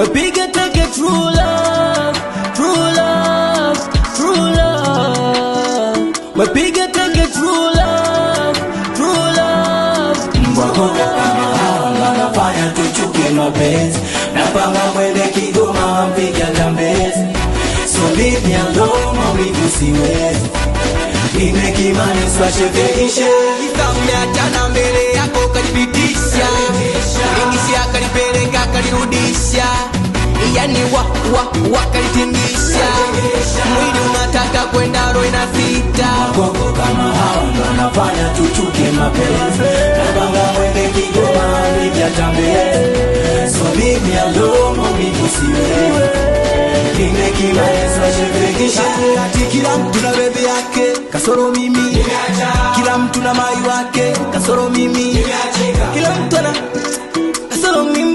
Mapiga teke true love, true love, true love. Mapiga teke true love, true love. Mbwa nafanya tuchuke mapenzi, napanga mwende Kigoma mpiga tambezi, so leave me alone, maumivu siwezi, nimekimani swasheveishe. Mmeachana mbele yako kalipitisha, ingishia kalipeleka kalirudisha, yani wa wa wa kalitingisha, mwili unataka kwenda roho inasita. Koko kama hao ndo nafanya tuchuke mapenzi, napanga mwende Kigoma mpiga tambezi, so leave me alone, maumivu siwezi, nimekimani swasheveishe. Kati kila mtu na bebe yake kasoro mimi, kila mtu na mai wake kasoro mimi, kila mtu ana kasoro mimi.